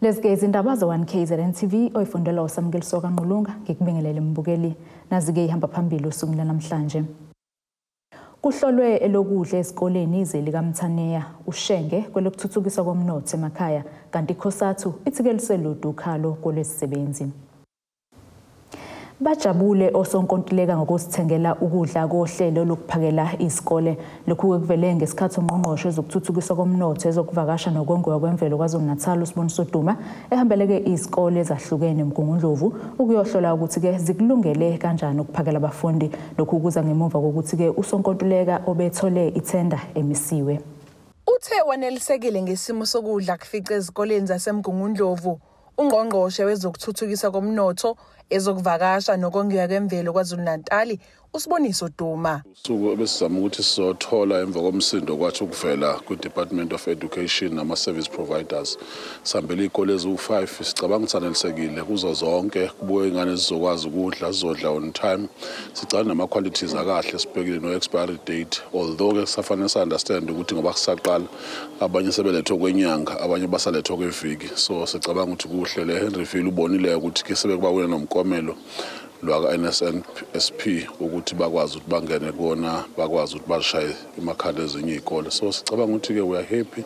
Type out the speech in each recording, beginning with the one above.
Lezi-ke izindaba ze-1 KZN TV oyifundelwa uSamukeliso kaNqulunga. Ngikubingelele mbukeli. Nazi-ke ihamba phambili osukwini lanamhlanje. Kuhlolwe elokudla esikoleni ize likaMthaneya uShenge kwelokuthuthukiswa komnotho emakhaya, kanti iCOSATU ithi-ke luselude ukhalo kolwezisebenzi. Bajabule osonkontileka ngokusithengela ukudla kohlelo lokuphakela isikole. Lokhu kuvele ngesikhathi ungqongqoshe wezokuthuthukiswa komnotho, ezokuvakasha nokongiwa kwemvelo KwaZulu-Natal uSiboniso Duma ehambeleke izikole ezahlukene eMgungundlovu ukuyohlola ukuthi-ke zikulungele kanjani ukuphakela abafundi. Lokhu kuza ngemuva kokuthi-ke usonkontileka obethole ithenda emisiwe. Uthe wanelisekile ngesimo sokudla kufice ezikoleni zaseMgungundlovu. Ungqongqoshe wezokuthuthukiswa komnotho, ezokuvakasha nokongiwa kwemvelo KwaZulu-Natal uSiboniso Duma. Usuku ebesizama ukuthi sizothola emva komsindo kwathi ukuvela kwi-Department of Education nama-service providers. Sihambele iy'kole eziwu-5, sicabanga ukuthi sanelisekile kuzo zonke. Kubuke iy'ngane zizokwazi ukudla, zizodla on time. Sicabanga nama-qualities akahle, sibhekile no-expiry date. Although-ke kusafanele si-understand ukuthi ngoba kusaqala abanye sebelethwe kwenyanga, abanye basalethwe kweviki. So sicabanga ukuthi kuhle le Henryville ubonile ukuthi-ke sebekuba nomklomelo lwaka-NSNP ukuthi bakwazi ukuthi bangene kuwona, bakwazi ukuthi bazishaye emakhanda ezinye iy'kole. So sicabanga ukuthi-ke we are happy,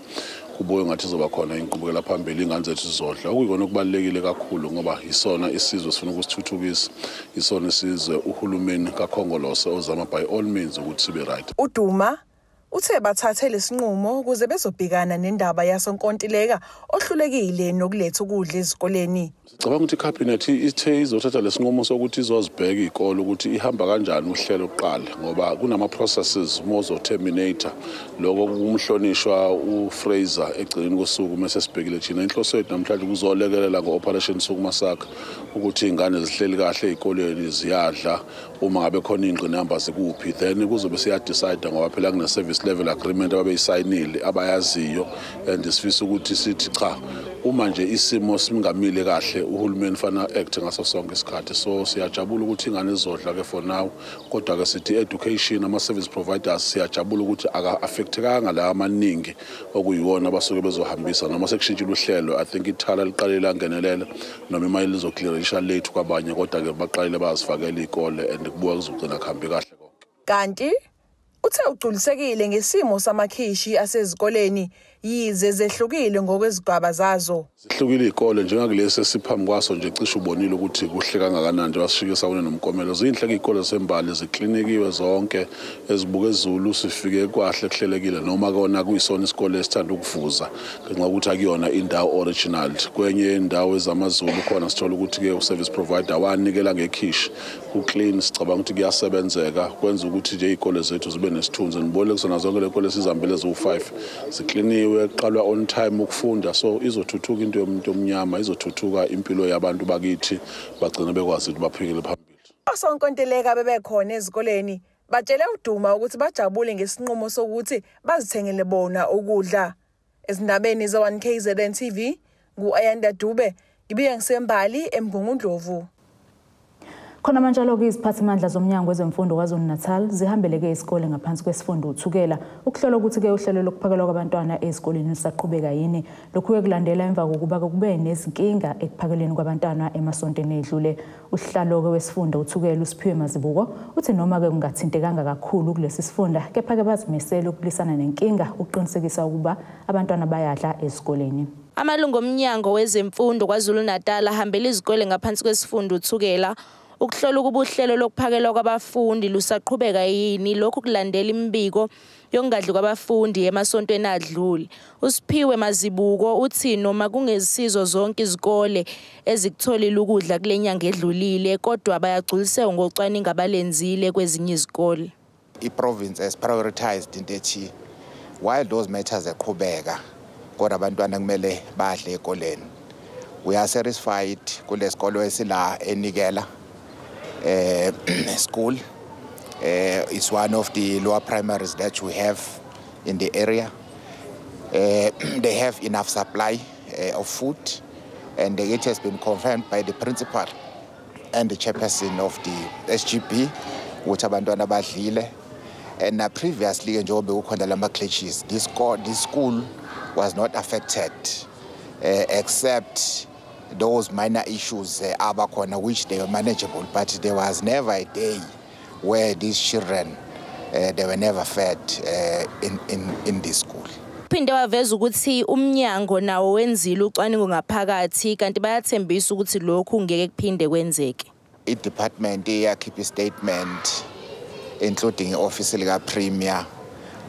kubuye ngathi izoba khona inqubekela phambili, iy'ngane zethu zizodla, okuyikona okubalulekile kakhulu ngoba yisona isizwe sifuna ukusithuthukisa, yisona isizwe uhulumeni kaKhongolose ozama by all means ukuthi sibe right. UDuma uthe bathathe lesinqumo ukuze bezobhekana nendaba yasonkontileka ohlulekile nokuletha ukudla ezikoleni. Sicabanga ukuthi ikhabhinethi ithe izothatha lesinqumo sokuthi izozibheka iy'kole ukuthi ihamba kanjani uhlelo kuqala, ngoba kunama-processes uma uzo-terminate lokho kumhlonishwa uFraser egcineni kosuku. Mase sibhekile thina, inhloso yethu namhlanje kuzolekelela ngo-Operation Sukuma Sakhe ukuthi iy'ngane zihleli kahle ey'koleni, ziyadla, uma ngabe khona iy'ngqinamba zikuphi, then kuzobe siya-decide ngoba phela kune-service level agreement ababeyisayinile abayaziyo. And sifisa ukuthi sithi cha, uma nje isimo singamile kahle, uhulumeni fanele act ngaso sonke isikhathi. So siyajabula ukuthi ingane zizodla ke for now, kodwa ke sithi education, ama-service providers, siyajabula ukuthi aka-affectekanga la amaningi okuyiwona abasuke bezohambisa noma sekushintshile uhlelo. I think ithala liqalile langenelela noma imali lizoclearisha late kwabanye, kodwa-ke baqalile bayazifakela iy'kole and kubuka kuzogcina kuhambe kahle konke. Kanti uthe ugculisekile ngesimo samakhishi asezikoleni yize zehlukile ngokwezigaba zazo. Zihlukile iy'kole, njengakulesi esiphambi kwaso nje, cishe ubonile ukuthi kuhle kangakanani nje wasifike sawune nomkomelo. Zinhle-ke iy'kole zasembali, ziklinikiwe zonke, ezibuke ezulu sifike kwahle kuhlelekile, noma kona kuyisona isikole esithanda ukuvuza ngenxa yokuthi akuyona indawo original. Kwenye indawo ezamaZulu khona sithola ukuthi-ke u-service provider wanikela ngekhishi, ku-clean, sicabanga ukuthi kuyasebenzeka, kwenza ukuthi nje iy'kole zethu zibe nesithunzi. Nibonile kuzona zonke le kole sizihambele eziwu-5 zikliniwe, kuqalwa on time ukufunda. So izothuthuka into yomuntu omnyama, izothuthuka impilo yabantu bakithi, bagcine bekwazi ukuthi baphikele phambili. Osonkontileka bebekhona ezikoleni batshele uDuma ukuthi bajabule ngesinqumo sokuthi bazithengele bona ukudla. Ezindabeni ze-1 KZN TV, ngu-Ayanda Dube, ngibuye ngisembali eMgungundlovu. Khona manjalo-ke, iziphathimandla zomnyango wezemfundo KwaZulu-Natal zihambeleke isikole ngaphansi kwesifunda uThukela ukuhlola ukuthi-ke uhlelo lokuphakelwa kwabantwana ezikoleni lusaqhubeka yini. Lokhu-ke kulandela emva kokuba kube nezinkinga ekuphakelweni kwabantwana emasontweni edlule. Usihlalo-ke wesifunda uThukela uSiphiwe Mazibuko uthi noma-ke kungathintekanga kakhulu kulesi sifunda, kepha-ke bazimisele ukulwisana nenkinga ukuqinisekisa ukuba abantwana bayadla ezikoleni. Amalungu omnyango wezemfundo KwaZulu-Natal ahambele izikole ngaphansi kwesifunda uThukela ukuhlola ukuba uhlelo lokuphakelwa kwabafundi lusaqhubeka yini. Lokhu kulandela imibiko yokungadli kwabafundi emasontweni adlule. USiphiwe Mazibuko uthi noma kungesizo zonke izikole ezikutholile ukudla kule nyanga edlulile, kodwa bayagculiseka ngocwaningo abalenzile kwezinye izikole. I-province has prioritized into ethi while those matters eqhubeka, kodwa abantwana kumele badle ekoleni. We are satisfied kule sikolo esila enikela school. It's one of the lower primaries that we have in the area. They have enough supply of food, and it has been confirmed by the principal and the chairperson of the SGB ukuthi abantwana badlile. And previously, njengoba bekukhona lama glitches, this school was not affected. except those minor issues abakhona, which they were manageable, but there was never a day where these children, they were never fed in this school. Uphinde waveza ukuthi umnyango nawo wenzile ucwaningo ngaphakathi kanti bayathembisa ukuthi lokhu ngeke kuphinde kwenzeke. I-department iyakhipha i-statement, including i-office lika-premier,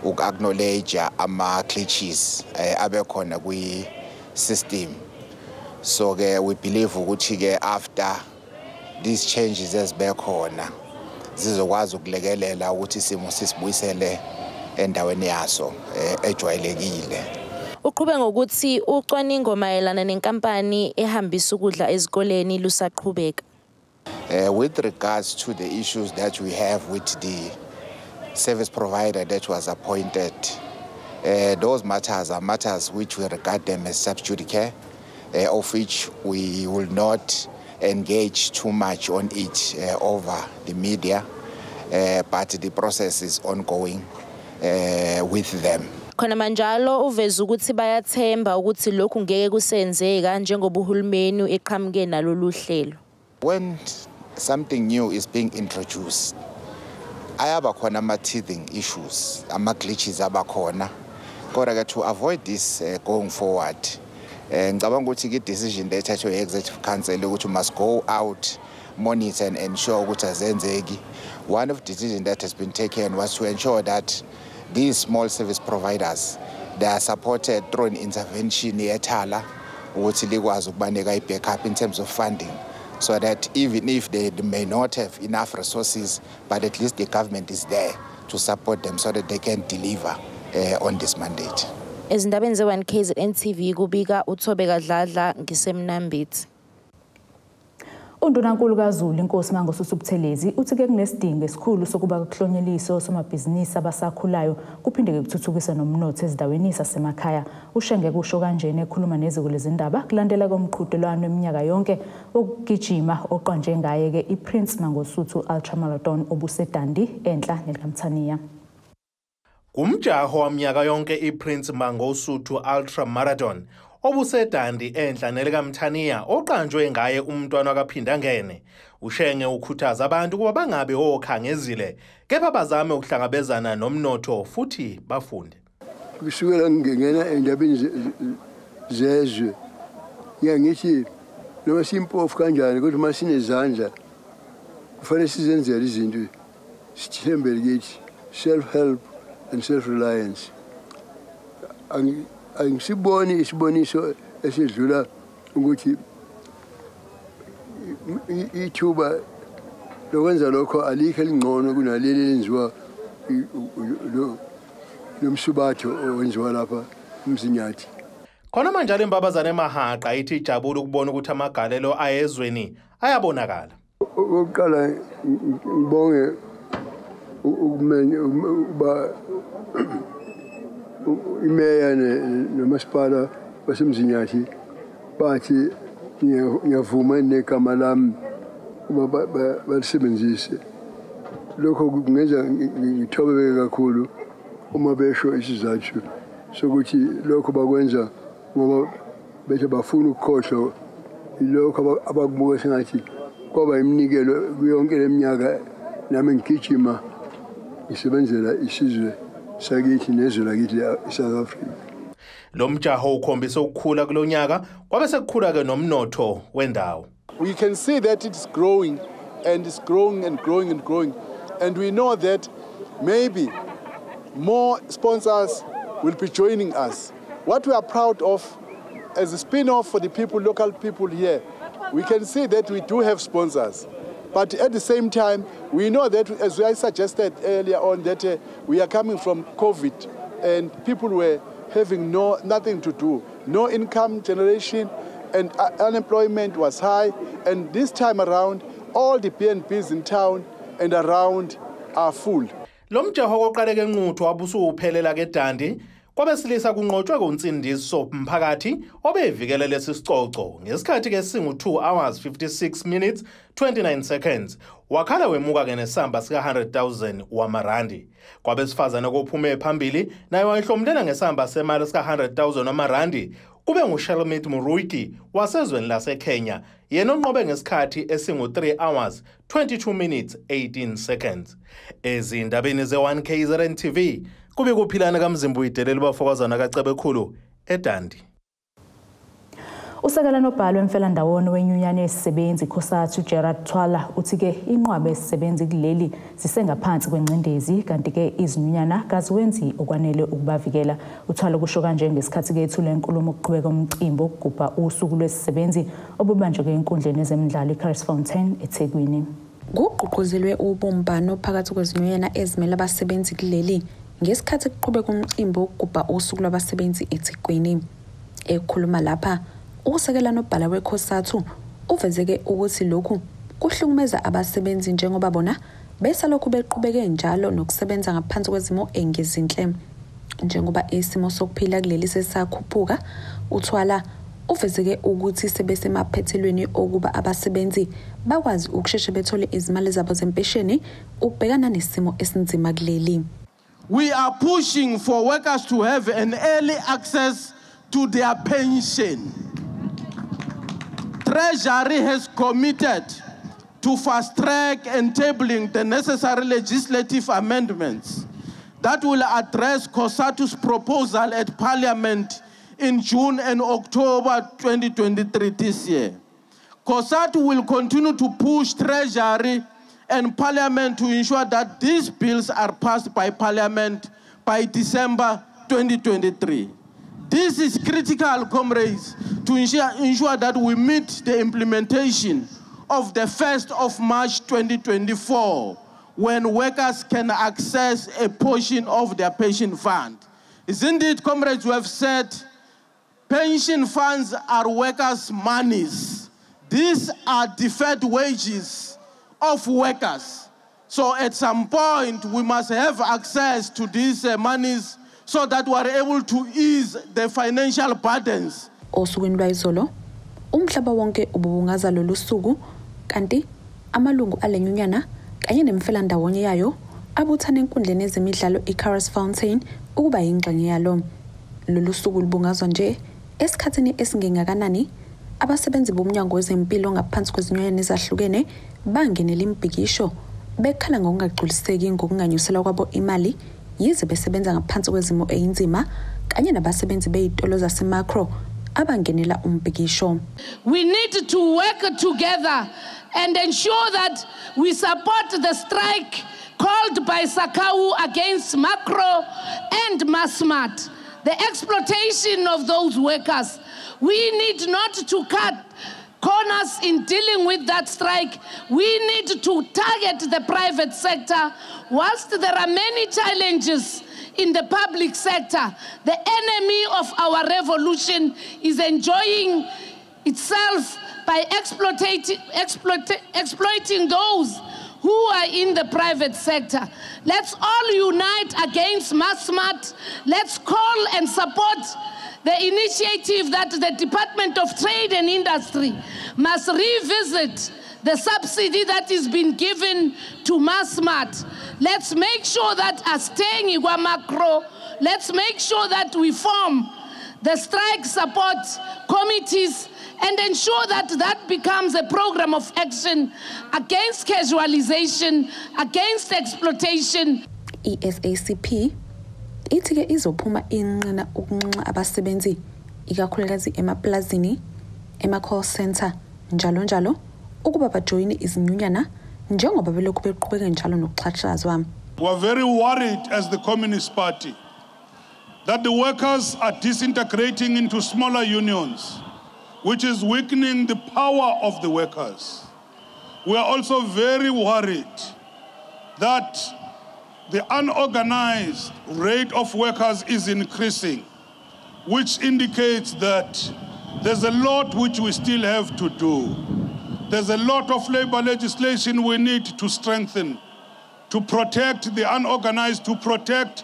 uku-acknowledge ama-glitches abekhona kwi-system. So ke we believe ukuthi ke after these changes ezibekhona zizokwazi ukulekelela ukuthi isimo sisibuyisele endaweni yaso ejwayelekile. Uqhube ngokuthi ucwaningo mayelana nenkampani ehambisa ukudla ezikoleni lusaqhubeka. With regards to the issues that we have with the service provider that was appointed, those matters are matters which we regard them as sub judice, of which we will not engage too much on it over the media, but the process is ongoing with them. Khona manjalo uveza ukuthi bayathemba ukuthi lokhu ngeke kusenzeka njengoba uhulumeni eqhamuke nalolu hlelo. When something new is being introduced, ayaba khona ama-teething issues, ama-glitches abakhona. Kodwa ke to avoid this going forward, ngicabanga ukuthi i-decision ethathwe i-Executive Council ukuthi must go out, monitor and ensure ukuthi azenzeki. One of the decisions that has been taken was to ensure that these small service providers, they are supported through an intervention yethala ukuthi likwazi ukubanika i-backup in terms of funding, so that even if they may not have enough resources, but at least the government is there to support them so that they can deliver on this mandate. Ezindabeni ze-1 KZN TV kubika uThobeka Dladla ngiseMnambithi. Undunankulu kaZulu Inkosi Mangosuthu Buthelezi uthi ke kunesidingo esikhulu sokuba kuhlonyeliswe osomabhizinisi abasakhulayo kuphinde kuthuthukiswe nomnotho ezindaweni zasemakhaya. Ushenge kusho kanjena ekhuluma neziko lezindaba kulandela komqhudelwano eminyaka yonke okugijima oqanjwe ngaye ke iPrince Mangosuthu Ultra Marathon obuseDundee enhla nelikamthaniya. Kumjaho waminyaka yonke iPrince Mangosuthu Ultra Marathon obuseDundee enhla nelikamthaniya oqanjwe ngaye umntwana kaPhindangene. Ushenge ukhuthaza abantu ukuba bangabe okhangezile kepha bazame ukuhlangabezana nomnotho futhi bafunde. Kusukela ngingena endabeni zezwe ngithi noma simpofu kanjani kodwa uma sinezandla kufanele sizenzele izinto, sithembele kithi, self help and self reliance. Angisiboni isiboniso esidlula ukuthi ithuba lokwenza lokho alikho elingcono kunaleli elenziwa lomsubatho owenziwa lapha eMzinyathi. Khona manjalo imbabazane emahaqa ithi ijabule ukubona ukuthi amagalelo ayezweni ayabonakala. Okokuqala ngibonge ukuba imeya nomasipala waseMzinyathi bathi ngiyavuma negama lami ukuba balisebenzise. Lokho kungenza ngithobeke kakhulu uma besho isizathu sokuthi lokho bakwenza ngoba bethe bafuna ukukhohlwa ilokho abakubuka sengathi kwaba iminikelo kuyonke leminyaka nami ngigijima ngisebenzela isizwe sakithi nezwe lakithi eSouth Africa. Lo mjaho ukhombisa ukukhula kulonyaka kwabe sekukhula ke nomnotho wendawo. We can see that it's growing and it's growing and growing and growing, and we know that maybe more sponsors will be joining us. What we are proud of as a spin-off for the people, local people here, we can see that we do have sponsors. But at the same time, we know that, as I suggested earlier on, that we are coming from COVID and people were having nothing to do, no income generation, and unemployment was high. And this time around, all the B&Bs in town and around are full. Lo mjaho oqaleke eNquthu wabusuwuphelela ke eDundee kwabesilisa kunqotshwe kuNsindiso Mphakathi obevikele lesi sicoco ngesikhathi ke singu 2 hours 56 minutes 29 seconds wakhala wemuka ke nesamba sika 100,000 wamarandi. Kwabesifazane kophume phambili naye wayehlomlela ngesamba semali sika 100,000 wamarandi Kube nguShelmith Muruki wasezweni laseKenya, yena onqobe ngesikhathi esingu-3 hours 22 minutes 18 seconds. Ezindabeni ze-1 KZN TV, kube kuphilana kaMzimba uyideleli bafokazana kaCebekhulu eDundee. Usekela nobhalo wemfelandawonye wenyunyane yesisebenzi COSATU Gerard Twala uthi-ke inqwaba yesisebenzi kuleli zisengaphansi kwengcindezi, kanti-ke izinyunyana kaziwenzi okwanele ukubavikela. UThwala kusho kanje ngesikhathi-ke ethula inkulumo ukuqhubeka umcimbi wokugubha usuku lwesisebenzi obubanjwe-ke enkundleni yezemidlalo iCurries Fountain eThekwini. Kugqugquzelwe ubumbano phakathi kwezinyunyana ezimele abasebenzi kuleli ngesikhathi kuqhubeka umcimbi wokugubha usuku lwabasebenzi eThekwini. Ekhuluma lapha, usekela nobhala weCOSATU uvezeke ukuthi lokhu kuhlukumeza abasebenzi njengoba bona besalokhu beqhubeke njalo nokusebenza ngaphansi kwezimo engezinhle. Njengoba isimo sokuphila kuleli sesakhuphuka, uThwala uvezeke ukuthi sebesemaphethelweni okuba abasebenzi bakwazi ukusheshe bethole izimali zabo zempesheni ukubhekana nesimo esinzima kuleli. We are pushing for workers to have an early access to their pension. Treasury has committed to fast track and tabling the necessary legislative amendments that will address COSATU's proposal at Parliament in June and October 2023 this year. COSATU will continue to push Treasury and Parliament to ensure that these bills are passed by Parliament by December 2023. This is critical, comrades, to ensure that we meet the implementation of the 1st of March 2024, when workers can access a portion of their pension fund. Isn't it, comrades, we have said pension funds are workers' monies. These are deferred wages of workers. So at some point, we must have access to these monies so that we are able to ease the financial burdens. Osukwini lwayizolo, umhlaba wonke ububungaza lolu suku, kanti amalungu alenyunyana kanye nemfelandawonye yayo abuthana enkundleni yezemidlalo iCurries Fountain ukuba yingxenye yalo. Lolu suku lubungazwa nje esikhathini esingengakanani abasebenzi bomnyango wezempilo ngaphansi kwezinyunyana ezahlukene bangenela imibhikisho bekhala ngokungagculiseki ngokunganyuselwa kwabo imali yize besebenza ngaphansi kwezimo eyinzima, kanye nabasebenzi beyitolo zaseMakro abangenela umbhikisho. We need to work together and ensure that we support the strike called by SACCAWU against Makro and Massmart, the exploitation of those workers. We need not to cut corners in dealing with that strike. We need to target the private sector. Whilst there are many challenges in the public sector, the enemy of our revolution is enjoying itself by exploiting those who are in the private sector. Let's all unite against Massmart. Let's call and support the initiative that the Department of Trade and Industry must revisit the subsidy that is being given to Massmart. Let's make sure that asithengi kwaMakro, let's make sure that we form the strike support committees and ensure that that becomes a program of action against casualization, against exploitation. I-SACP ithi-ke izophuma inqina ukunxenxa abasebenzi ikakhulukazi emaplazini, ema-call center njalo njalo ukuba bajoyine izinyunyana njengoba belokhu beqhubeke njalo nokuxhashazwa. We are very worried as the Communist Party that the workers are disintegrating into smaller unions, which is weakening the power of the workers. We are also very worried that the unorganized rate of workers is increasing, which indicates that there's a lot which we still have to do. There's a lot of labor legislation we need to strengthen to protect the unorganized, to protect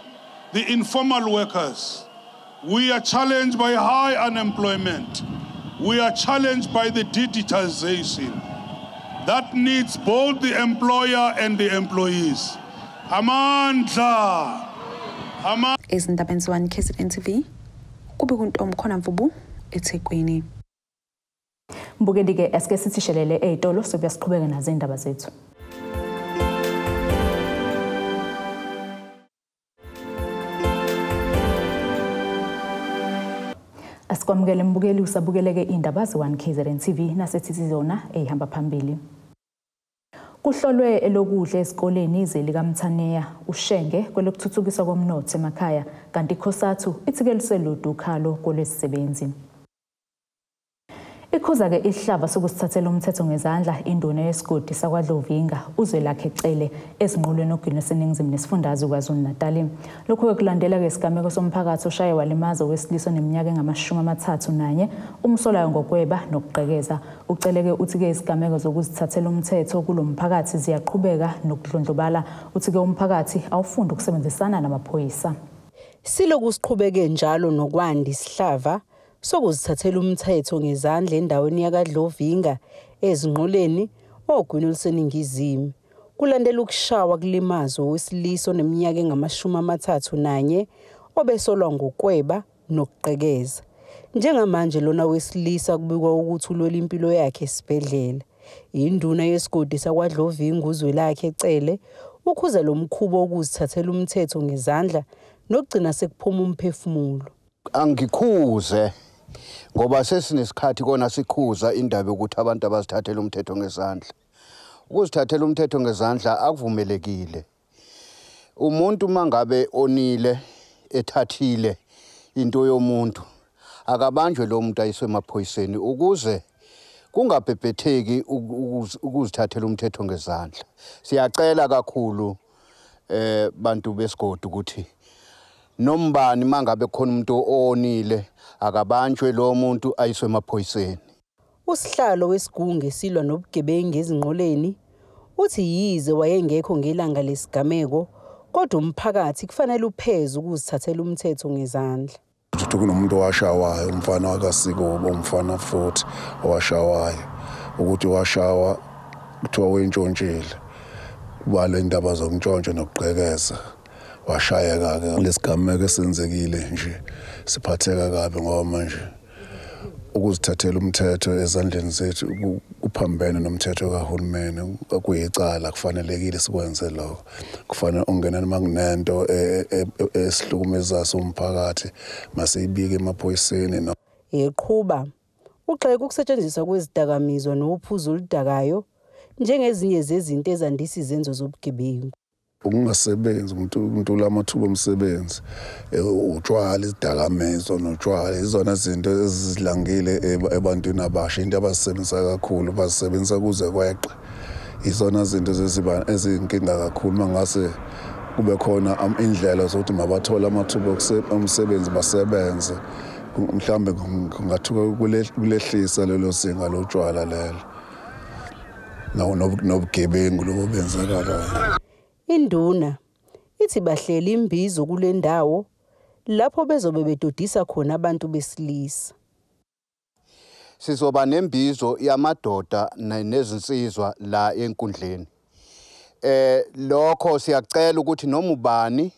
the informal workers. We are challenged by high unemployment. We are challenged by the digitization. That needs both the employer and the employees. Amandla. Ezindabeni ze-1 KZN TV, kube kuNtomkhona Mvubu eThekwini. Mbukeli-ke asike sithi shelele ey'tolo sobuya siqhubeke nazo iy'ndaba zethu. Asikwamukele mbukeli, usabukeleke iy'ndaba ze-1 KZN TV nasethi zona ey'hamba phambili. Kuhlolwe elokudla esikoleni ize likaMthaniya uShenge kwelokuthuthukiswa komnotho emakhaya, kanti iCOSATU ithi-ke luselude ukhalo kolwesisebenzi. Ikhuza-ke isihlava sokusithathela umthetho ngezandla induna yesigodi sakwaDlovinga uZwelakhe Cele ezinqolweni ogwini lwaseNingizimu nesifundazwe KwaZulu-Natali. Lokhu-ke kulandela-ke isigameko somphakathi oshaye walimaza owesilisa oneminyaka engama-31 umsolayo ngokweba nokugqekeza. Ucele-ke uthi-ke izigameko zokuzithathela umthetho kulo mphakathi ziyaqhubeka nokudlondlobala. Uthi-ke umphakathi awufundi ukusebenzisana namaphoyisa. Siloku siqhubeke njalo nokwanda isihlava sokuzithathela umthetho ngezandla endaweni yakaDlovinga ezinqoleni ogwini oluseningizimu, kulandela ukushawa kulimazwa owesilisa oneminyaka engama-31 obesolwa ngokweba nokugqekeza. Njengamanje lona wesilisa kubikwa ukuthi ulwela impilo yakhe esibhedlela. Induna yesigodi sakwaDlovinga uZwelakhe Cele ukhuza lo mkhuba wokuzithathela umthetho ngezandla nokugcina sekuphuma umphefumulo. Angikhuze ngoba sesinesikhathi kona sikhuza indaba yokuthi abantu abazithathela umthetho ngezandla. Ukuzithathela umthetho ngezandla akuvumelekile. Umuntu mangabe onile ethathile into yomuntu akabanjwe lo muntu ayiswe emaphoyiseni ukuze kungabhebhetheki ukuzithathela umthetho ngezandla. Siyacela kakhulu bantu besigodi ukuthi nombani mangabe khona umuntu onile akabanjwe lo muntu ayiswe emaphoyiseni. Usihlalo wesigungu esilwa nobugebengu ezinqoleni uthi yize wayengekho ngelanga lesigameko, kodwa umphakathi kufanele upheze ukuzithathela umthetho ngezandla. Ukuthi kunomuntu owashawayo, umfana wakasiko, umfana futhi owashawayo, ukuthi washawa kuthiwa wentshontshile, kubala indaba zokuntshontsha nokugqekeza. Washayeka-ke. Lesigameko esenzekile nje siphatheka kabi ngoba manje ukuzithathela umthetho ezandleni zethu kuphambene nomthetho kahulumeni, kuyicala, kufanelekile sikwenze lokho. Kufanele ungena noma kunento esihlukumezayo somphakathi masiyibike emaphoyiseni. Eqhuba ugxeka ukusetshenziswa kwezidakamizwa nophuzo oludakayo njengezinye zezinto ezandisa izenzo zobugebengu. Ukungasebenzi, ukuntula amathuba omsebenzi, utshwala, izidakamizwa notshwala izona zinto ezidlangile ebantwini abasha. Into abazisebenzisa kakhulu bazisebenzisa kuze kweqe. Izona zinto eziyinkinga kakhulu. Mangase kube khona indlela zokuthi mabathole amathuba omsebenzi basebenze, mhlambe kungathuka kulehlisa lelo zinga lotshwala lelo nobugebengu lobo benzakalayo. Induna ithi bahleli imbizo kule ndawo lapho bezobe bedodisa khona abantu besilisa. Sizoba nembizo yamadoda nezinsizwa la enkundleni. Lokho siyacela ukuthi noma ubani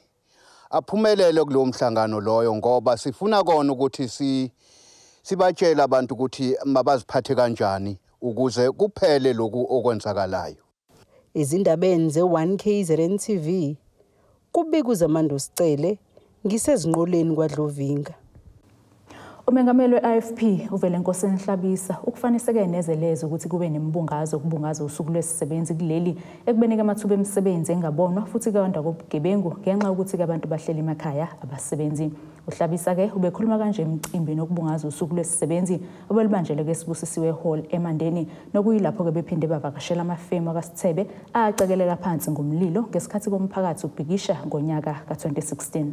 aphumelele kulowo mhlangano loyo, ngoba sifuna kona ukuthi sibatshele abantu ukuthi mabaziphathe kanjani ukuze kuphele lokhu okwenzakalayo. Ezindabeni ze-1 KZN TV, kubika uZamando Sicele ngisezinqoleni kwaDlovinga. Umengameli we-IFP uVelenkosini Hlabisa ukufaniseke nezelezo ukuthi kube nemibungazo ukubungaza usuku lwesisebenzi kuleli ekubeni amathuba emisebenzi engabonwa futhi kwanda kobugebengu ngenxa yokuthi abantu bahleli emakhaya abasebenzi. UHlabisa-ke ubekhuluma kanje emcimbini wokubungaza usuku lwesisebenzi obelubanjelwe eSibusisiwe Hall eMandeni, nokuyilapho-ke bephinde bavakashela amafemu akaSithebe acekeleka phansi ngomlilo ngesikhathi komphakathi ubhikisha ngonyaka ka-2016.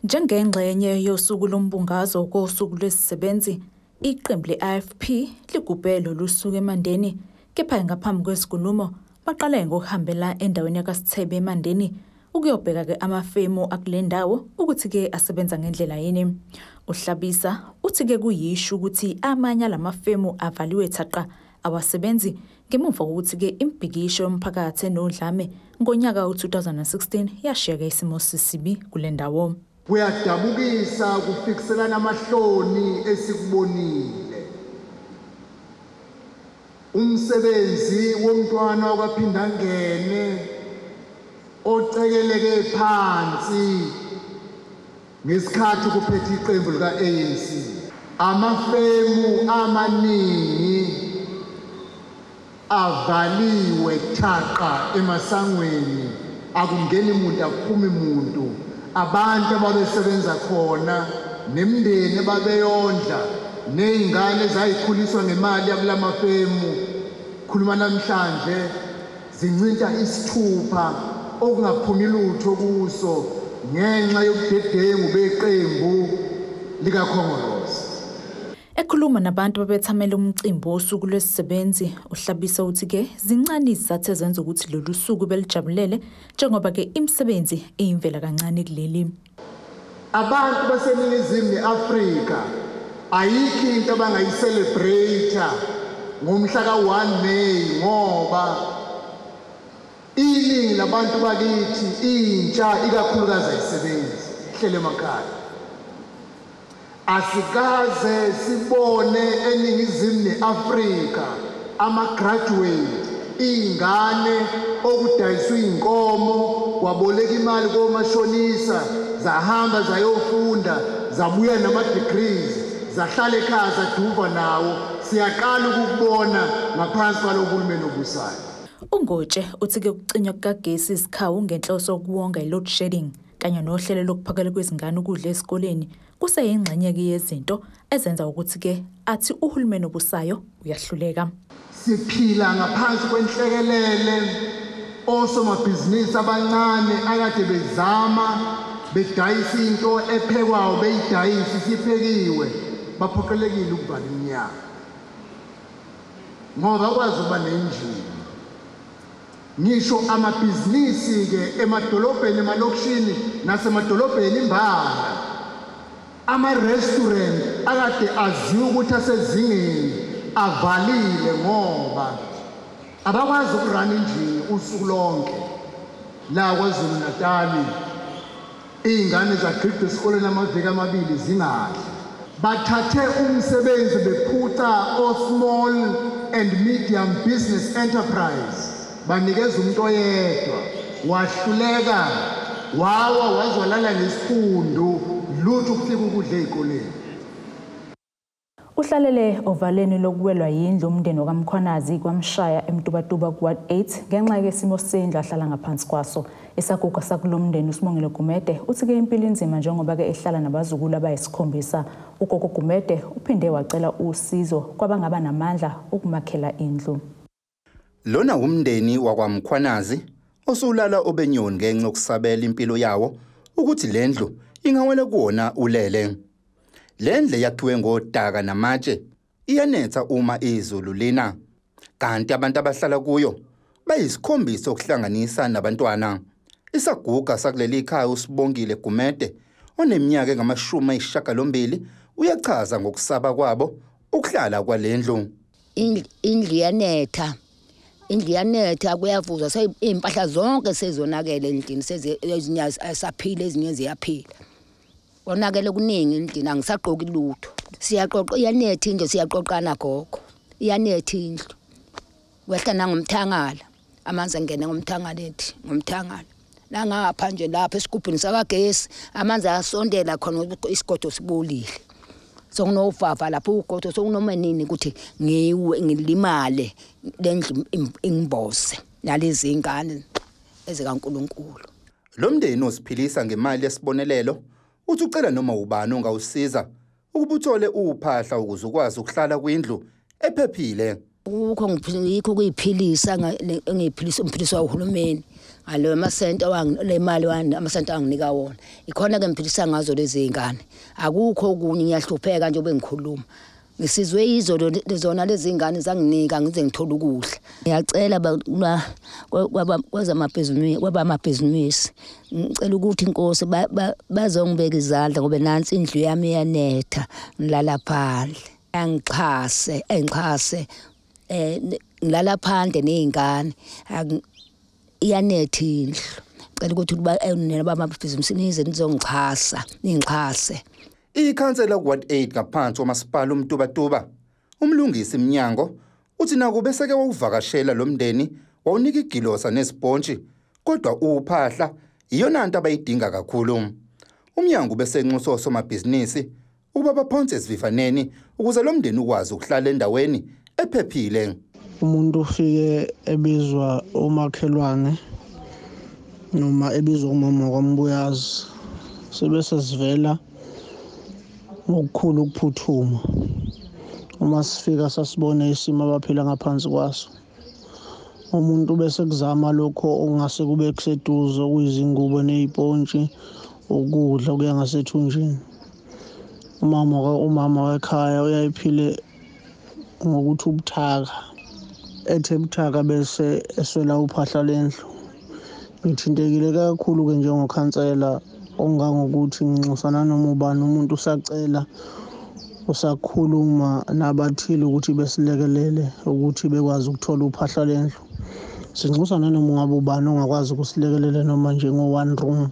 Njengengxenye yosuku lombungazo kosuku lwesisebenzi, iqembu le-IFP ligubhe lolu suku eMandeni, kepha ngaphambi kwezinkulumo baqale ngokuhambela endaweni yakaSithebe eMandeni ukuyobheka-ke amafemu akule ndawo ukuthi-ke asebenza ngendlela yini. UHlabisa uthi-ke kuyisho ukuthi amanye alamafemu avaliwe thaqa awasebenzi ngemuva kokuthi-ke imibhikisho yomphakathi enodlame ngonyaka u-2016 yashiyeka isimo sisibi kule ndawo. Kuyadabukisa ukufikiselana amahloni esikubonile. Umsebenzi womntwana wakwaPhindangene ocekeleke phansi ngesikhathi kuphethe iqembu lika-ANC. Amafemu amaningi avaliwe thaqa emasangweni, akungeni muntu, akuphumi muntu. Abantu ababesebenza khona nemindeni ababeyondla nezingane ezayikhuliswa ngemali yakulamafemu, khuluma namhlanje zincinta isithupha okungaphumi lutho kuso ngenxa yobudedengu beqembu likaKhongolose. Ekhuluma nabantu babethamela umcimbi wosuku lwesisebenzi, uHlabisa uthi-ke zincane izizathu ezenza ukuthi lolu suku belijabulele njengoba-ke imisebenzi iyimvela kancane kuleli. Abantu baseNingizimu ne-Afrika ayikho into abangayicelebrate ngomhla ka-1 May ngoba iningi labantu bakithi, intsha ikakhulukazi, ayisebenzi, ihlele emakhaya. Asikaze sibone eNingizimu ne-Afrika ama-graduate, iy'ngane okudayiswa iy'nkomo, waboleka imali komashonisa, zahamba zayofunda, zabuya nama-degrees, zahlala ekhaya zaduva nawo. Siyaqala ukukubona ngaphansi kwalo hulumeni obusayo. UNgotshe uthi-ke ukucinywa kukagesi izikhawu ngenhloso yokuwonga i-load shedding kanye nohlelo lokuphakela kwezingane ukudla esikoleni kuseyingxenye-ke yezinto ezenza ukuthi-ke athi uhulumeni obusayo uyahluleka. Siphila ngaphansi kwenhlekelele. Osomabhizinisi abancane akade bezama bedayisa into ephekwayo, beyidayisa isiphekiwe, baphoqelekile ukuvala iminyaka ngoba akwazi ukuba nenjini. Ngisho amabhizinisi-ke emadolobheni, emalokishini nasemadolobheni imbala, ama-restaurant akade aziwa ukuthi asezingeni avalile ngoba abakwazi ukurana injini usuku lonke. La KwaZulu Natali iy'ngane zagqigqa esikoleni amaviki amabili zingadli. Bathathe umsebenzi bephuca o-small and medium business enterprise, banikeza umuntu oyedwa, wahluleka, wawa wazwalala ngesiphundu, lutho ukufika ukudla ey'koleni. Uhlalele ovaleni lokuwelwa yindlu umndeni wakaMkhwanazi kwaMshaya eMtubatuba ku-Ward 8 ngenxa yesimo sendlu ahlala ngaphansi kwaso. Isaguga sakulo mndeni uSibongile Gumede uthi-ke impilo inzima njengoba-ke ehlala nabazukulu abayisikhombisa. Ugogo Gumede uphinde wacela usizo kwabangaba namandla ukumakhela indlu. Lona umndeni wakwaMkhwanazi osulala obenyoni ngenxa yokusabela impilo yawo ukuthi lendlu ingawela kuwona ulele. Lendle yakhiwe ngodaka namatshe iyanetha uma izulu lina, kanti abantu abahlala kuyo bayisikhombisa okuhlanganisa nabantwana. Isaguga sakuleli khaya uSibongile Gumede oneminyaka engama-82 uyachaza ngokusaba kwabo ukuhlala kwalendlu. Indlu iyanetha, indlu iyanetha, kuyavuza, iy'mpahla zonke sezonakele endlini, ezinye asaphila, ezinye ziyaphila. Konakele kuningi endlini, angisagqoki lutho. Siyaqoqa, iyanetha indlu, siyaqoqana gogo, iyanetha indlu. Kwehla nangomthangala, amanzi angene ngomthangala ethi, ngomthangala. Nangapha nje lapha esigubhini sakagesi, amanzi ayasondela khona, isigodo sibolile. Sokunovava lapho ugodo, sokunoma nini ukuthi ngiwe ngilimale, lendlu ingibose nalezi ingane ezikaNkulunkulu. Lo mndeni osiphilisa ngemali yesibonelelo uthi ucela noma ubani ongawusiza ukuba uthole uphahla ukuze ukwazi ukuhlala kwindlu ephephile. Kukho yikho kuyiphilisa engiyiphilisa umphiliswa uhulumeni ngalo amasenti le mali amasenti anginika wona, ikhona ke ngiphilisa ngazo lezi ngane. Akukho okunye, ngiyahlupheka nje bengikhuluma. Ngisizwe yizo zona lezi ngane zanginika ngize ngithola ukudla. Ngiyacela kwabamabhizinisi, ngicela ukuthi inkosi bazongibeka izandla ngoba nansi indlu yami iyanetha, ngilala phandle. Angixhase, engixhase, ngilala phandle nezingane, iyanetha indlu. Ngiyacela ukuthi nina bamabhizinisi nize nizongixhasa, ningixhase. Ikhansela ku-Ward 8 ngaphansi kwamasipala uMtubatuba, uMlungisi Mnyango, uthi nakube seke wawuvakashela lo mndeni wawunika igilosa nesipontshi, kodwa uphahla iyona nto abayidinga kakhulu. Umnyango ubesenxusa osomabhizinisi ukuba baphonse esivivaneni ukuze lo mndeni ukwazi ukuhlala endaweni ephephile. Umuntu ufike ebizwa umakhelwane noma ebizwa umama kwaMbuyazi, sibe sesivela ngokukhulu ukuphuthuma. Uma sifika sasibone isimo abaphila ngaphansi kwaso. Umuntu bese kuzama lokho okungase kube kuseduze, okuyizingubo nezipontshi, ukudla kuya ngasethunjini. Umama wekhaya uyayiphile ngokuthi ubuthaka, ethe buthaka bese eswela uphahla lendlu. Ngithintekile kakhulu-ke njengokhansela, ongangokuthi nginxusana noma ubani umuntu usacela, usakhuluma nabathile ukuthi besilekelele ukuthi bekwazi ukuthola uphahla lendlu. Sinxusa nanoma ungabe ubani ongakwazi ukusilekelela noma njengo-one room,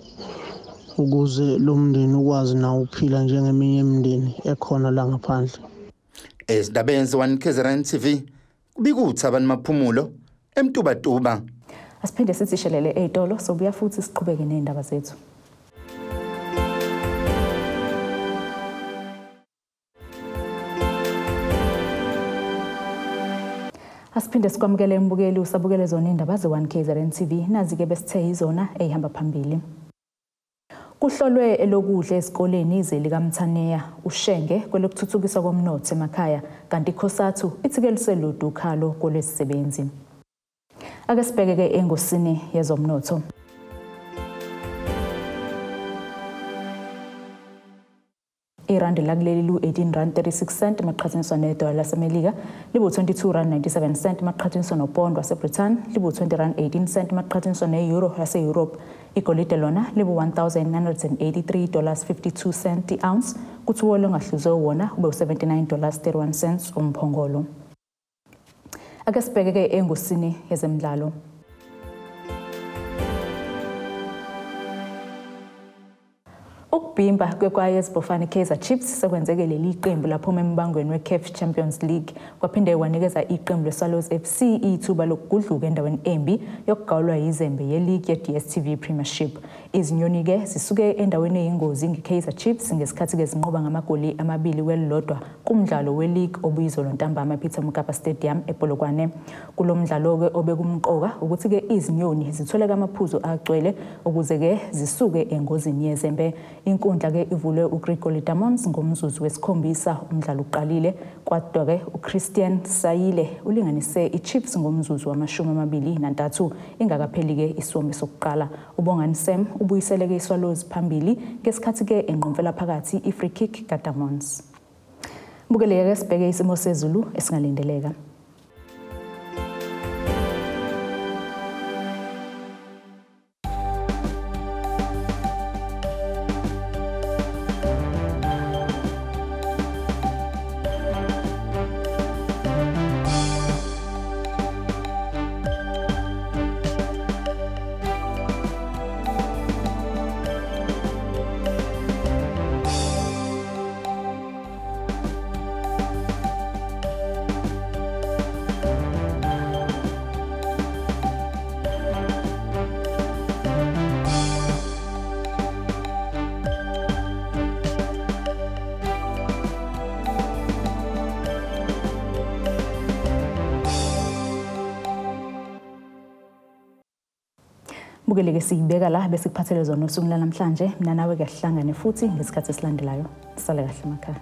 ukuze lo mndeni ukwazi nawo ukuphila njengeminye imindeni ekhona la ngaphandle. Ezindabeni ze-1 KZN TV, kubika uThabani Maphumulo eMtubatuba. Asiphinde sithi shelele ey'tolo, sobuya futhi siqhubeke ney'ndaba zethu. Asiphinde sikwamukele embukeli usabukele zona indaba ze-1 KZN TV, nazi-ke besithe yizona ey'hamba phambili. Kuhlolwe elokudla esikoleni ize likaMthaneya uShenge kwelokuthuthukiswa komnotho emakhaya, kanti iCOSATU ithi-ke luselude ukhalo kolwesisebenzi. Ake sibheke-ke engosini yezomnotho. Irandi lakuleli lu-18 rand 36 cent maqhathaniswa nedola laseMelika, libu-22 rand 97 cent maqhathaniswa nopondo waseBrithani, libu-20 rand 18 cent maqhathaniswa ne-euro yase-Europe. Igolide lona libu-$1,983.52 cent i-ounce, kuthi wolo ongahluzwe wona ube u-$79.31 cents umphongolo. Ake sibheke-ke engosini yezemidlalo. Ukubhimba kwekwayes Bofane Kaizer Chiefs sekwenzeke leli qembu laphuma embangweni we-CAF Champions League, kwaphinde kwanikeza iqembu leSwallows FC ithuba lokugudluka endaweni embi yokugawulwa yizembe ye-league ye-DStv Premiership. Izinyoni-ke zisuke endaweni eyingozi nge-Kaizer Chiefs ngesikhathi-ke zinqoba ngamagoli 2 kwelilodwa kumdlalo we-league obuyizolo ntambama ePeter Mokaba Stadium ePolokwane. Kulo mdlalo-ke obekumqoka ukuthi-ke izinyoni zitholeke amaphuzu agcwele ukuze-ke zisuke engozini yezembe. Inkundla-ke ivulwe uGrigoli Damons ngomzuzu wesikhombisa umdlalo uqalile, kodwa-ke uChristian Sayile ulinganise i-Chiefs ngomzuzu wama-23 ingakapheli-ke isiwombe sokuqala. UBongani Sam ubuyiseleke iSwallows phambili ngesikhathi-ke enqomfela phakathi i-free kick kaDamons. Bukeleke sibheke isimo sezulu esingalindeleka. Bukeleke siyibeka la bese kuphathele zona usuku lanamhlanje. Mina nawe kuyahlangane futhi ngesikhathi esilandelayo. Sale kahle emakhaya.